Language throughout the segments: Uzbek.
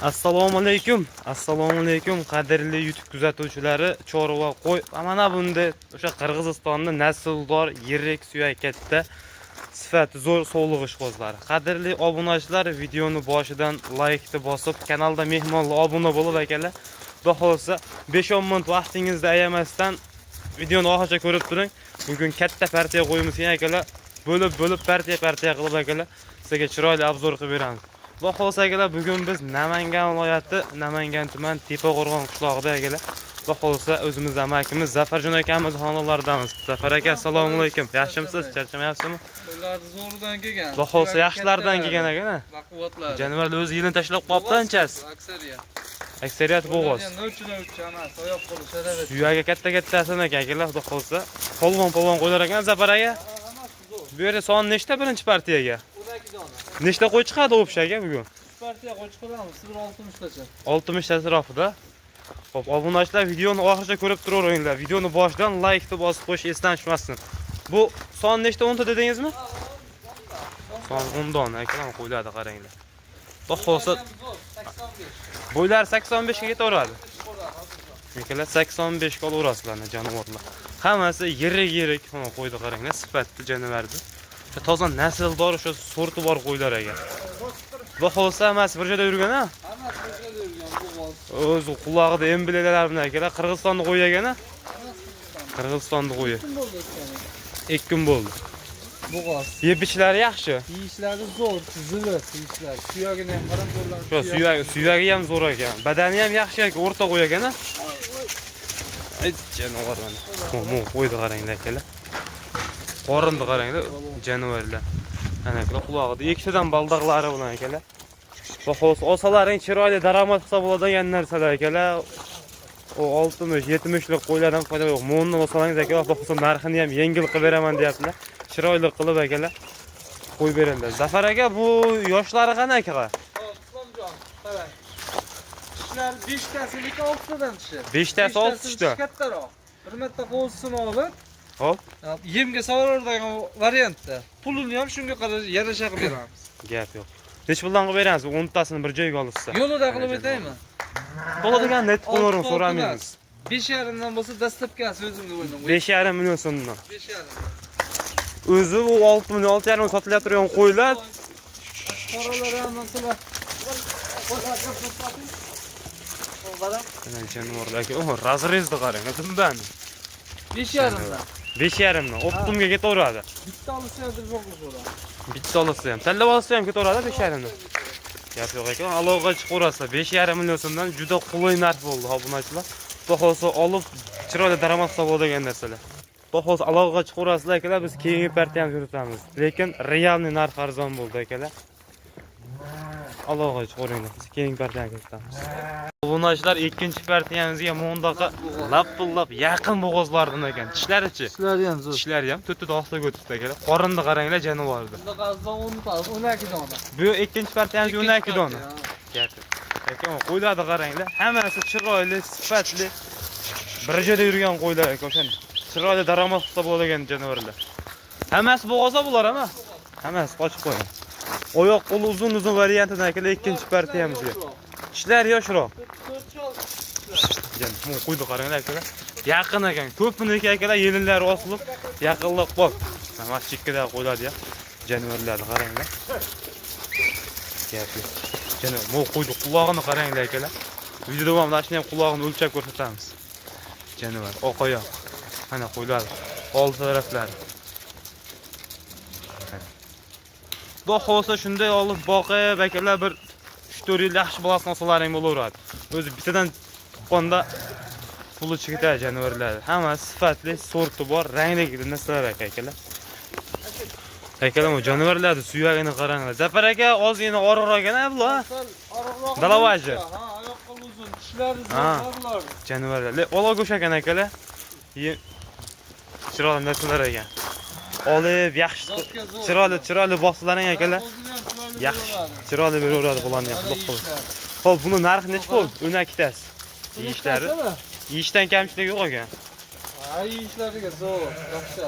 Assalomu alaykum. Assalomu alaykum qadrli YouTube kuzatuvchilari, chorva qo'y va mana bunda o'sha Qirg'izistonni nasldor, yirik, suyak katta, sifati zo'r sovliq ishqibozlari. Qadrli obunachilar, videoni boshidan laykni bosib, kanalda mehmonlar obuna bo'lib akalar, xudo xohlasa 5-10 minut vaqtingizni ayamasdan videoni oxirigacha ko'rib turing. Bugun katta partiya qo'yimiz akalar, bo'lib-bo'lib partiya-partiya qilib akalar, sizga chiroyli обзор qilib beramiz. Xudo xohlasa akalar, bugun biz Namangan viloyati, Namangan tuman Tepaqo'rg'on qishlog'ida akalar. Xudo xohlasa o'zimiz amakimiz Zafarjon akamiz xonadonlaridamiz. Zafar aka, assalomu alaykum. Yaxshimisiz? Charchamayapsizmi? Ular zo'ridan kelgan. Xudo xohlasa yaxshilardan kelgan ekan, a? Baquvvatlar. Jonivorlar o'zi yilini tashlab qolibdi anchasi. Aksariyat. Aksariyat bo'g'oz. Novcha emas, oyoq qo'li sharavat. Suyagi katta kattasini ekan akalar, xudo xohlasa. Polvon polvon qo'ylar ekan Zafar aka. Bu yerda son nechta birinchi partiyaga? 12 dona. Nechta qo'y chiqadi общий aka bugun? Partiya qo'y chiqaramiz, 60 tacha. 60 ta atrofida. Xo'p, obunachilar, videoni oxirigacha ko'rib turaveringlar. Videoni boshidan laykni bosib qo'yish esdan chiqmasin. Bu son nechta, 10 ta dedingizmi? Son 10 dona akalar, qo'ylarni qaranglar. Xudo xohlasa 85. bo'ylari 85 ga ketaveradi. Akalar, 85 ga olaverasizlar jonivorlar. Hammasi yirik-yirik, mana qo'yni qaranglar, sifatli jonivorni. Toza nasldor, o'sha sorti bor qo'ylar ekan. Xudo xohlasa hammasi bir joyda yurgan, ha? Hammasi bir joyda yurgan bo'g'oz. O'zi qulog'ida emblemalar bilan akalar, Qirg'izistonni qo'yi ekan, ha? Qirg'izistonni qo'yi. Kim bo'ldi o'tgani? 2 kun bo'ldi. Bo'g'oz. Yeb ichishlari yaxshi. Yeyishlari zo'r, zili yeyishlari. Suyagini ham qarang, qo'llari. Shu suyagi ham zo'r ekan. Badani ham yaxshi ekan, o'rta qo'y ekan, ha? Ay, jonivor mana. Mo qo'yni qaranglar akalar. Qorinni qaranglar, jonivorlar. Ana akalar, qulog'ida ikkitadan baldoqlari bilan akalar. Xudo xohlasa olsalaring chiroyli daromad hisob bo'ladigan narsalar akalar. O 60, 70lik qo'ylardan foyda yo'q. Mo'nni olsangiz akalar, xudo xohlasa narxini ham yengil qilib beraman deyaptilar. Chiroyli qilib akalar qo'yib beradilar. Zafar aka, bu yoshlari qanaqa aka? Hop, Islomjon, qarang. Tishlar 5 tasiniki 6 tadan tishi. 5 tasi 6 tishda. Tishi kattaroq. Bir marta qo'zisini olib, Hop, yemga solaveradigan variantda. Pulini ham shunga qarab yarasha qilib beramiz. Gap yo'q. Necha puldan qilib beramiz? 10 tasini bir joyga olishsa. Yo'lida qilib aytaymi? Bo'ladigan net pulini Olti so'ramaymiz. 5,5 dan bo'lsa, dastlabkisi o'zimga o'ylam. 5,5 million so'mdan. 5,5. O'zi u 6 million, 6,5 sotilayotgan turgan qo'ylar. Qoralar ham, masalan, qo'ylarga to'xtating. Qarang. Mana jonivorlar aka, oh, разрез ni qarang, dumbani. 5,5 dan. 5,5 dan оптом ga ketaveradi. Bitta olsa ham telefon qilaveradi. Bitta olsa ham, tanlab olsa ham ketaveradi 5,5 dan. Gap yo'q ekan, aloqaga chiqaverasizlar. 5,5 million so'mdan juda qulay narx bo'ldi, obunachilar. Xudo xohlasa olib chiroyli daromad hisob bo'ladigan narsalar. Xudo xohlasa aloqaga chiqaverasizlar akalar, biz keyingi partiyani yuritamiz. Lekin реальный narx arzon bo'ldi akalar. Aloqaga chiqaveringlar, biz keyingi partiyani kiritamiz. Obunachilar, ikkinchi partiyamizga mundaqa lapillab yaqin bo'g'ozlardan ekan. Tishlarichi? Tishlari ham zo'r. Tishlari ham to'rtta oxirga o'tibdi akalar. Qorinni qaranglar jonivorni. Bunaqasidan 10 ta, 12 dona. Bu ikkinchi partiyamizga 12 dona. Gap yo'q. Aka, qo'ylarni qaranglar. Hammasi chiroyli, sifatli. Bir joyda yurgan qo'ylar aka, o'shani. Chiroyli daromad hisob bo'ladigan jonivorlar. Hammasi bo'g'oza bular, ama. Hammasi qochib qo'ygan. Oyoq qo'li uzun uzun variantidan akalar ikkinchi partiyamizga. Tishlar yoshroq. Jan, bu qo'yni qaranglar akalar. Yaqin ekan. Ko'piniki akalar yelinlari osilib, yaqinlab qolib. Mana chekkada qo'yiladi ya. Jonivorlarni qaranglar. Gap yo'q. Jana bu qo'yni qulog'ini qaranglar akalar. Video davomida shuni ham qulog'ini o'lchab ko'rsatamiz. Jonivor oq oyoq. Mana qo'ylar oldi taraflari. Xudo xohlasa shunday olib boqib akalar, bir 3-4 yil yaxshi bolasini olsalaring bo'laveradi. O'zi bittadan tuqqanda puli chigitadi jonivorlar. Hammasi sifatli, sorti bor, rangli narsalar aka akalar. Akalar, bu jonivorlarni suyagini qaranglar. Zafar aka, ozgina oriqroq ekan bular. Dalavaji. Ha, oyoq qo'li uzun, tishlari Ha. zo'r bular. Jonivorlar. Ola go'sht ekan akalar. Chiroyli narsalar ekan. Olib yaxshi Zotga zo'r. chiroyli chiroyli boqsalaring akalar. O'zini ham chiroyli Yaxshi. beraveradi. Chiroyli beraveradi bularni ham, Mana xudo xohlasa. yeyishlari. Xo'p, buni narxi nechi bo'ldi? 12 tasi. Yeyishlari. Buni Yeyishdan kamchilik yo'q ekan. Ha, yeyishlariga zo'r, yaxshi.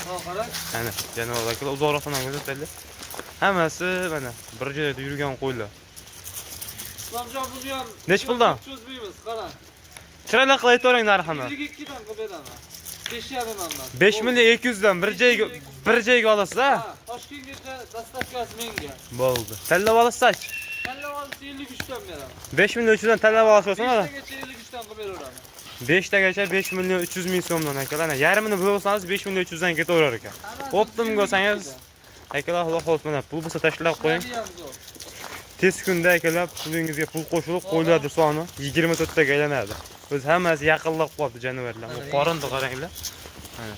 Ha, qarang. Ana, jonivorlar akalar, uzoqroqdan ham ko'rsataylik. Hammasi mana bir joyda yurgan qo'ylar. Islomjon, buni ham Nech puldan? Cho'zmaymiz, qara. Chiroyli qilib aytavering narxini. 52 dan qilib beraman. 5,5 emas. 5 million 200 dan bir joyga olasiz, ha? Ha, Toshkentgacha доставка si menga. Bo'ldi. Tanlab olasiz. Tanlab olsa 53 dan beraman. 5 million 300 dan tanlab olasiz, mana. 5 tagacha 53 dan qilib beraman. 5 tagacha 5 million 300 ming so'mdan, akalar. Ana yarmini bo'lib olsangiz 5 million 300 dan ketaverar ekan. Оптом olsangiz, akalar, xudo xohlasa, mana pul bo'lsa tashlab qo'ying. Ishlari ham zo'r. Tez kunda, akalar, pulingizga pul qo'shilib qo'yiladi, soni 24 taga aylanadi. O'zi hammasi yaqinlab qoldi jonivorlar. Bu qorinni qaranglar. Mana.